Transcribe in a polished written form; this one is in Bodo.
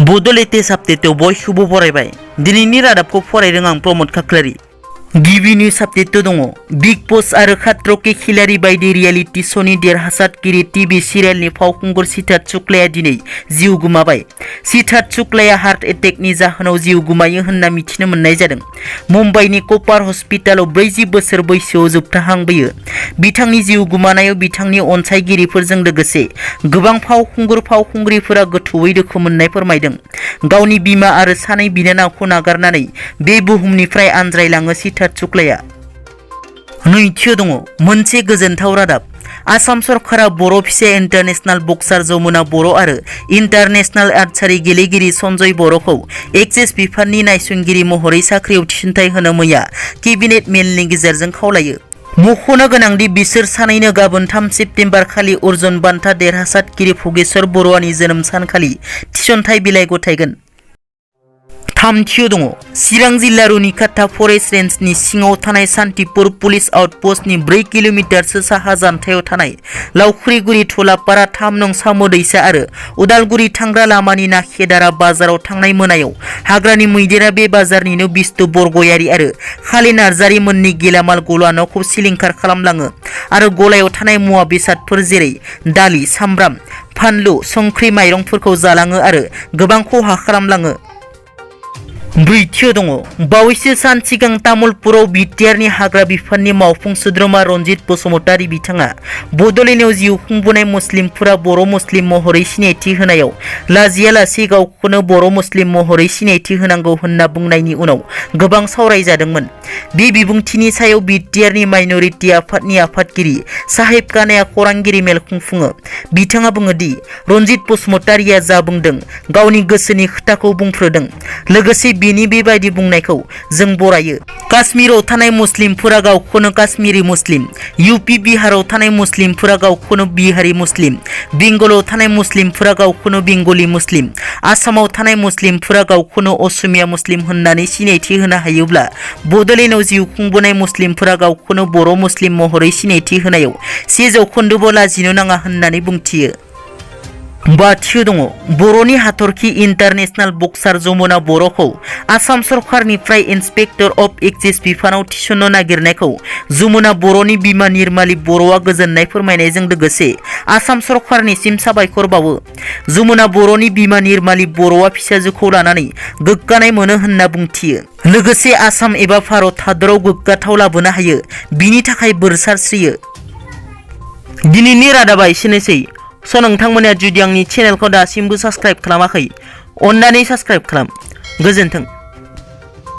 Bodo latest update बयखौबो बरायबाय दिनैनि रादाबखौ फरायदों आं प्रमोद खाख्लारि गिबि निउज आपडेट दङ बिग बॉस आरो खाट्रो के खिलाड़ी बायदि रियलिटी श'नि देरहासातगिरि टीवी सिरियेलनि फावखुंगुर सिद्धार्थ शुक्लाया दिनै जिउ गोमाबाय। सिद्धार्थ शुक्लाया हार्ट एटेकनि जाहोनाव जिउ गोमायो होनना मिथिनो मोननाय जादों। मुम्बाइनि कपार हस्पिटालाव 40 बोसोर बैसोआव जोबथाहांबोयो। बिथांनि जिउ गोमानायाव बिथांनि अनसायगिरिफोरजों लोगोसे गोबां फावखुंगुर-फावखुंग्रिफोरा गोथौवै दुखु मोननाय फोरमायदों। गावनि बिमा आरो सानै बिनानावखौ नागारनानै बे बुहुमनिफ्राय आनज्रायलाङो सिद्धार्थ शुक्लाया। नैथियाव दङ मोनसे गोजोनथाव रादाब। आसाम सरकारा बर' फिसा इन्टारनेशनेल बक्सार जमुना बर' आरो इन्टारनेशनेल आर्चारी गेलेगिरि सन्जय बर'खौ एक्सेस बिफाननि नायसंगिरि महरै साख्रियाव थिसनथाइ होनो मैया केबिनेट मेलनि गेजेरजों खावलायो। मख'नो गोनांदि बिसोर सानैनो गाबोन 3 सेप्तेम्बर खालि अर्जुन बान्था देरहासातगिरि भगेश्वर बरुवानि जोनोम सानखालि थिसनथाइ बिलाइ गथायगोन। थामथियाव दङ चिरां जिल्ला रुनिखाता फरेस्ट रेन्जनि सिङाव थानाय सान्तिपुर पुलिस आउटपस्टनि 4 किल'मिटारसो साहा जानथायाव थानाय लावख्रिगुरि थलापारा 3 नं साम' दैसा आरो उदालगुरि थांग्रा लामानि नाखेदारा बाजाराव थांनाय मोनायाव हाग्रानि मैदेरा बे बाजारनिनो बिस्तु बरगयारि आरो खालि नार्जारि मोननि गेलामाल गला न'खौ सिलिंखार खालामलाङो आरो गलायाव थानाय मुवा बेसादफोर जेरै दालि, सामब्राम, फानलु, संख्रि, माइरंफोरखौ जालाङो आरो गोबां खहा खालामलाङो। ब्रैथियाव दङ बावैसो सान सिगां तामुलपुराव बिटिआरनि हाग्रा बिफाननि मावफुं सोद्रोमा रनजित बसुमतारी बिथाङा बड'लेण्डआव जिउ खुंबोनाय मुस्लिमफोरा बर' मुस्लिम महरै सिनायथि होनायाव लाजियालासे गावखौनो बर' मुस्लिम महरै सिनायथि होनांगौ होनना बुंनायनि उनाव गोबां सावरायजादोंमोन। बे बिबुंथिनि सायाव बिटिआरनि माइनरिटि आफादनि आफादगिरि साहेब कानाया खौरांगिरि मेल खुंफुङो। बिथाङा बुङो दि रनजित बसुमतारीया जा बुंदों गावनि गोसोनि खोथाखौ बुंफ्रोदों। लोगोसे बिनि बेबायदि बुंनायखौ जों बरायो। काश्मीराव थानाय मुस्लिमफोरा गावखौनो काश्मीरी मुस्लिम, इउपि बिहाराव थानाय मुस्लिमफोरा गावखौनो बिहारी मुस्लिम, बेंगलाव थानाय मुस्लिमफोरा गावखौनो बेंगली मुस्लिम, आसामाव थानाय मुस्लिमफोरा गावखौनो असमिया मुस्लिम होननानै सिनायथि होनो हायोब्ला बड'लेण्डआव जिउ खुंबोनाय मुस्लिमफोरा गावखौनो बर' मुस्लिम महरै सिनायथि होनायाव 1% लाजिनो नाङा होननानै बुंथियो। बाथियाव दङ बर'नि हाथरखि इन्टारनेशनेल बक्सार जमुना बर'खौ आसाम सरकारनिफ्राय इन्सपेक्टर अफ एक्सेस बिफानाव थिसननो नागिरनायखौ जमुना बर'नि बिमा निर्माली बर'आ गोजोननाय फोरमायनायजों लोगोसे आसाम सरकारनिसिम साबायखर बावो। जमुना बर'नि बिमा निर्माली बर'आ फिसाजोखौ लानानै गोग्गानाय मोनो होनना बुंथियो। लोगोसे आसाम एबा भारत हादराव गोग्गाथाव लाबोनो हायो बिनि थाखाय बोर सारस्रियो। दिनैनि रादाबा एसेनोसै। नोंथांमोना जुदि आंनि चेनेलखौ दासिमबो साबस्क्राइब खालामाखै अन्नानै साबस्क्राइब खालाम। गोजोन्थों।